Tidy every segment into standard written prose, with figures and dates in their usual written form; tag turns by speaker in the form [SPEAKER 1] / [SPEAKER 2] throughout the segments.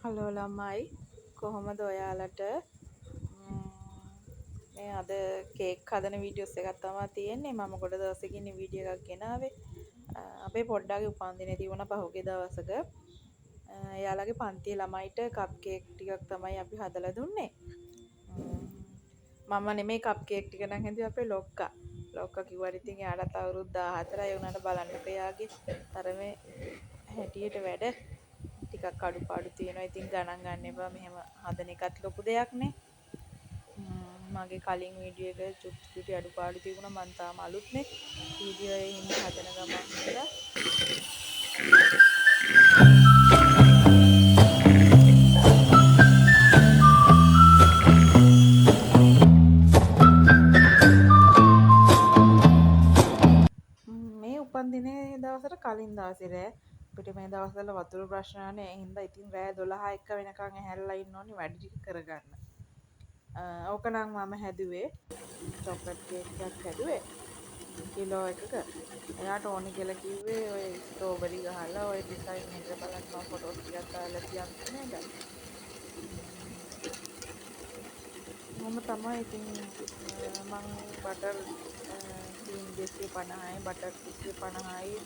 [SPEAKER 1] Hello ළමයි, කොහොමද ඔයාලට? මේ අද කේක් හදන වීඩියෝස් එකක් තමයි තියෙන්නේ. මම ගොඩ දවසකින් වීඩියෝ එකක් ගෙනාවේ. අපේ පොඩ්ඩාගේ උපන්දිනේ තිබුණා පහුගිය දවසක. එයාලගේ පන්තියේ ළමයිට කප් කේක් ටිකක් තමයි අපි හදලා දුන්නේ. මම නෙමෙයි කප් කේක් ටික නම් හැදුවේ, අපේ ලොක්කා. ලොක්කා කිව්වට ඉතින් එයාටත් අවුරුදු 14යි. ඒ වුණාට බලන්නකෝ එයාගේ තරමේ හැටියට වැඩ ටිකක් අඩුපාඩු තියෙනවා. ඉතින් ගණන් ගන්න එපා. මෙහෙම හදන එකත් ලොකු දෙයක් නේ. මගේ කලින් වීඩියෝ එක චුටි චුටි අඩුපාඩු තිබුණා. මං තාම අලුත්නේ වීඩියෝ එකේ හින්දා හදන ගමන් හින්දා. මේ උපන්දිනේ දවසට කලින් දවසේ රෑ අපිට මේ දවස්වල වතුර ප්‍රශ්න නේ. ඒ හින්දා ඉතින් රෑ 12 එක වෙනකන් ඇහැරලා ඉන්න ඕනේ වැඩ ටික කරගන්න. ඕක නම් මම හැදුවේ චොක්ලට් කේක් එකක් හැදුවේ කිලෝ එකක. එයාට ඕනි කියලා කිව්වේ ඔය ස්ට්‍රෝබෙරි ගහලා ඔය ඩිසයින් එක බලන්න. මම ෆොටෝස් ටිකක් දාලා තියන් නේද? මොම තමයි ඉතින් මං බටර් ක්‍රීම් 250යි බටර් 250යි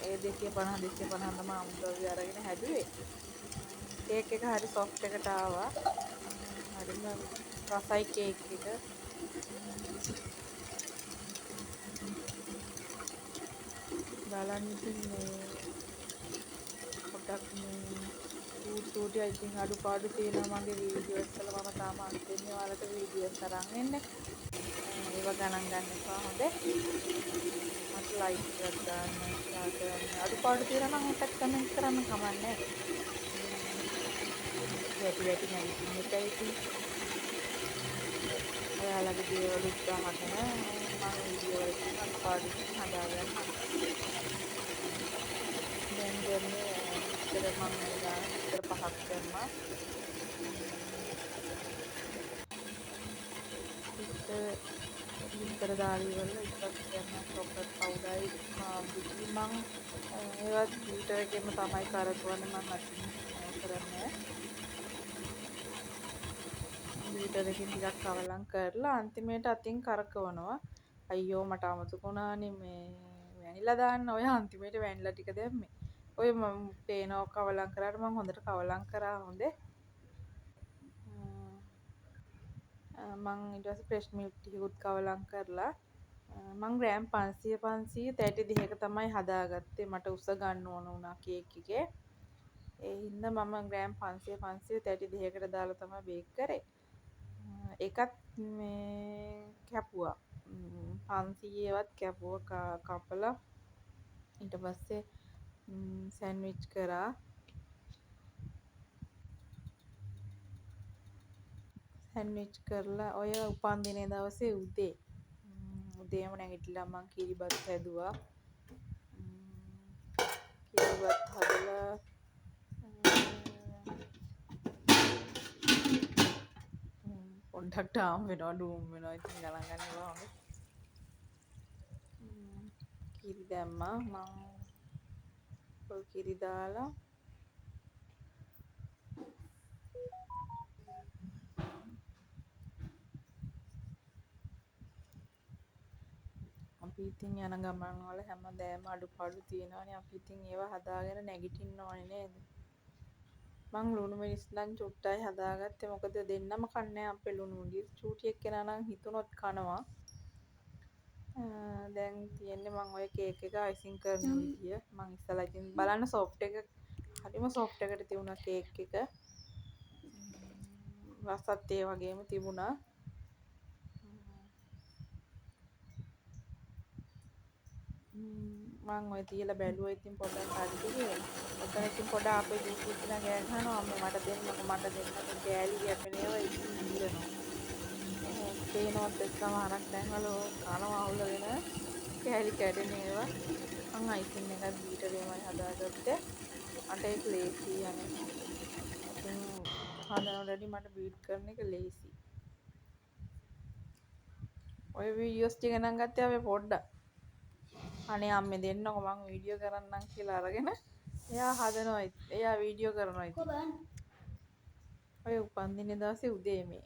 [SPEAKER 1] ඒ 250 250 තමයි අමුද්‍රව්‍ය අරගෙන හැදුවේ. කේක් එක හරි සොෆ්ට් එකට ආවා. හරිම රසයි කේක් එක. බලන්න ඉතින් මේ පොඩ්ඩක් මේ චූටි චූටි ඉතින් අඩුපාඩු තියෙනවා මගේ වීඩියෝස් වල. මම තාම අලුතෙන් ඔයාලට වීඩියෝස් අරන් එන්නේ. ඒවා ගණන් ගන්න එපා හොඳේ. මට ලයික් එකක් දාන්න, ෂෙයා කරන්න. අඩුපාඩු තියෙනවා නම් ඒකත් කමෙන්ට් කරන්න කමක් නැහැ. වැටි වැටි නැගිටින්න එපා ඉතින්. ඔයාලගේ දේවල් උත්සාහගෙන මම වීඩියෝ වල තියෙන අඩුපාඩු හදාගන්න. දැන් දැම්මේ විතර මම මේ ගාන විතර පහක් දැම්මා. විතර දාලා ඉවරලා ඊට පස්සේ දැම්මා චොක්ලට් පවුඩරයි මං ඒවත් බීටර් එකෙන්ම තමයි කරකවන්නේ. මං අතින් කරන්නේ. බීටර් එකෙන් ටිකක් කවලම් කරලා අන්තිමේට අතින් කරකවනවා. අයියෝ මට අමතක වුණානේ මේ වැනිලා දාන්න. ඔය අන්තිමේට වැනිලා ටික දැම්මේ. ඔය මම පේනවා කවලම් කරාට මං හොඳට කවලම් කරා හොඳේ. මං ඊට පස්සේ ෆ්‍රෙෂ් මිල්ක් ටිකකුත් කවලම් කරලා මං ග්‍රෑම් 500 500 තැටි දෙකක තමයි හදාගත්තේ. මට උස ගන්න ඕන වුණා කේක් එකේ. ඒ හින්දා මම ග්‍රෑම් 500 500 තැටි දෙකකට දාලා තමයි බේක් කරේ. ඒකත් මේ කැපුවා. 500වත් කැපුවා කපලා ඊට පස්සේ සෑන්ඩ්විච් කරා. සෑන්ඩ්විච් කරලා ඔය උපන්දිනේ දවසේ උදේ උදේම නැගිටලා මං කිරිබත් හැදුවා. කිරිබත් හදලා පොඩ්ඩක් ටාම් වෙනවා ඩූම් වෙනවා. ඉතින් ගණන් ගන්න එපා හොඳේ. කිරි දැම්මා මං. පොල් කිරි දාලා අපි ඉතින් යන ගමන් වල හැමදේම අඩුපාඩු තියෙනවානේ. අපි ඉතින් ඒවා හදාගෙන නැගිටින්න ඕනේ නේද? මං ලුණු මිරිස් නම් චුට්ටයි හදාගත්තේ. මොකද දෙන්නම කන්නේ අපේ ලුණු මිරිස්. චූටි එක්කෙනා නම් හිතුනොත් කනවා. දැන් තියෙන්නේ මං ඔය කේක් එක අයිසිං කරන විදිය. මං ඉස්සලා ඉතින් බලන්න සොෆ්ට් එක හරිම සොෆ්ට් එකට තිබුණා කේක් එක. රසත් ඒ වගේම තිබුණා. මං ඔය තියලා බැලුවා ඉතින් පොඩ්ඩක් හරිද කියලා. ඔතන ඉතින් පොඩ්ඩක් අපේ ජූටි එක්කෙනා කෑ ගහනවා අම්මේ මට දෙන්නකෝ මට දෙන්නකෝ කෑලි කැපෙන ඒවා ඉතින් ඉල්ලනවා. පේනවත් එක්ක සමහරක් තැන්වල කනවා අහුලගෙන කෑලි කැඩෙන ඒවා. මං අයිසින් එකත් බීටරේමයි හදාගත්තේ. මට ඒක ලේසි අනේ. ඉතින් හදනවට වැඩි මට බීට් කරන එක ලේසි. ඔය වීඩියෝස් ටික නම් ගත්තේ අපේ පොඩ්ඩක්. අනේ අම්මේ දෙන්නකෝ මං වීඩියෝ කරන්නම් කියලා අරගෙන එයා හදනවා, එයා වීඩියෝ කරනවා ඉතින්. ඔය උපන්දිනේ දවසේ උදේ මේ.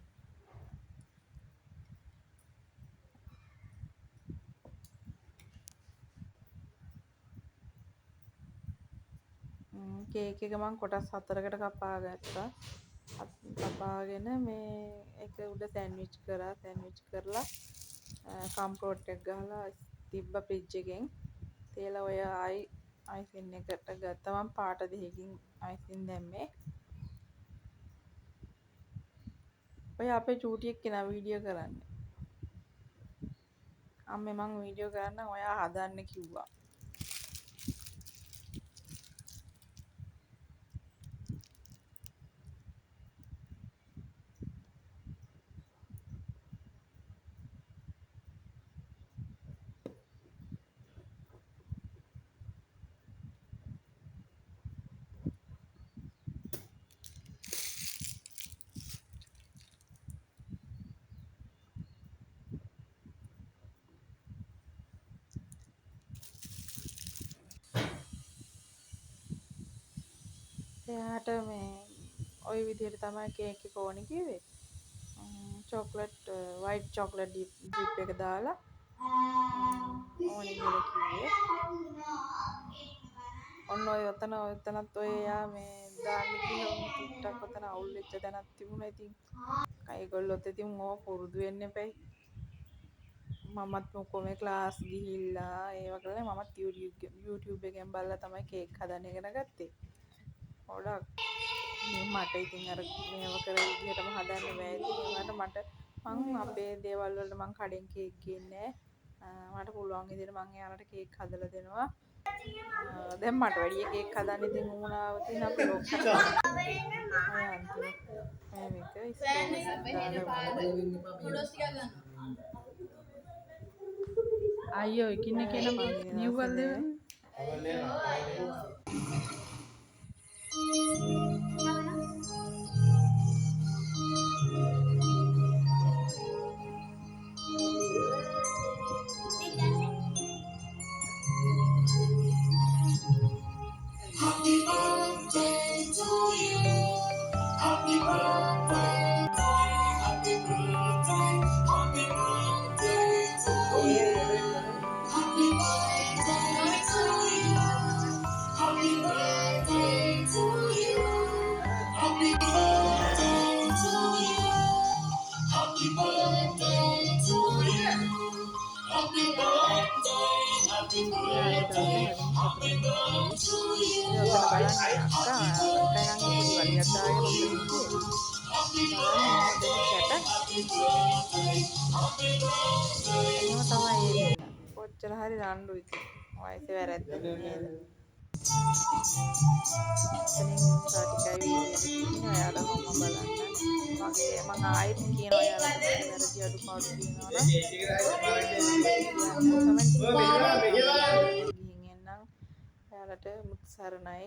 [SPEAKER 1] කේක් එක මං කොටස් 4කට කපා ගත්තා. කපාගෙන මේ එක උඩ සෑන්ඩ්විච් කරා. සෑන්ඩ්විච් කරලා කම්පෝට් එක ගහලා තිබ්බ ෆ්‍රිජ් එකෙන්. තියලා ඔය ආයි අයිසින් එකට ගත්තා. මං පාට දෙකකින් අයිසින් දැම්මේ. ඔය අපේ චූටි එක්කෙනා වීඩියෝ කරන්නේ. අම්මේ මං වීඩියෝ කරන්නම් ඔයා හදන්න කිව්වා. එයාට මේ ඔය විදිහට තමයි කේක් එක ඕනේ කිව්වේ. චොක්ලට් වයිට් චොක්ලට් ඩිප් එක දාලා ඕනේ කියලා කිව්වේ. ඔන්න ඔය ඔතන ඔතනත් ඔය එයා මේ දාන්න කියලා ඔන්න චුට්ටක් ඔතන අවුල් වෙච්ච තැනක් තිබුණා. ඉතින් ඒගොල්ලොත් ඉතින් ඕව පුරුදු වෙන්න එපැයි. මමත් මොකෝ මේ ක්ලාස් ගිහිල්ලා ඒව කරලා මමත් YouTube එකෙන් බලලා තමයි කේක් හදන්න ඉගෙන ගත්තේ. ගොඩක් මට ඉතින් අර මේව කර විදිහටම හදන්න බෑ. ඉතින් ඒ වුණාට මට මං අපේ දේවල් වලට මං කඩෙන් කේක් ගේන්නේ නෑ. මට පුළුවන් විදිහට මං එයාලට කේක් හදලා දෙනවා. දැන් මට වැඩිය කේක් හදන්න ඉතින් උවමනාව තියෙන අපේ ලොක්කට. ඔය අන්තිම මේක ඉස්කෝලේ
[SPEAKER 2] අයියෝ එකින් එක එන නිව්වල් දෙවන.
[SPEAKER 3] Happy birthday to you. Happy birthday, happy birthday, happy birthday to you. Happy birthday to you. Happy birthday to you. Happy birthday to you. Happy birthday to you. Happy birthday, happy birthday, happy birthday to you.
[SPEAKER 1] ඉතින් ඔතන බලන්න අක්කා අක්කා නම් පොඩි වලියක් දාගෙන ඔතන හිටියේ. බලන්න මොන දෙන කැට. එහෙම තමයි ඒ දෙන්න. කොච්චර හරි රණ්ඩු ඉතින්. වයසේ වැරැද්දනේ නේද? එතනින් තව ටිකයි වීඩියෝ එක තියෙන්නේ. ඔයාලා කොහොම බලන්න. මගේ මං ආයෙත් කියනවා ඔයාලට මගේ වැරදි අඩුපාඩු තියෙනවා නම් කියන්න. කමෙන්ට් එකකින් ගිහින් එන්නම්. ඔයාලට මුත් සරණයි.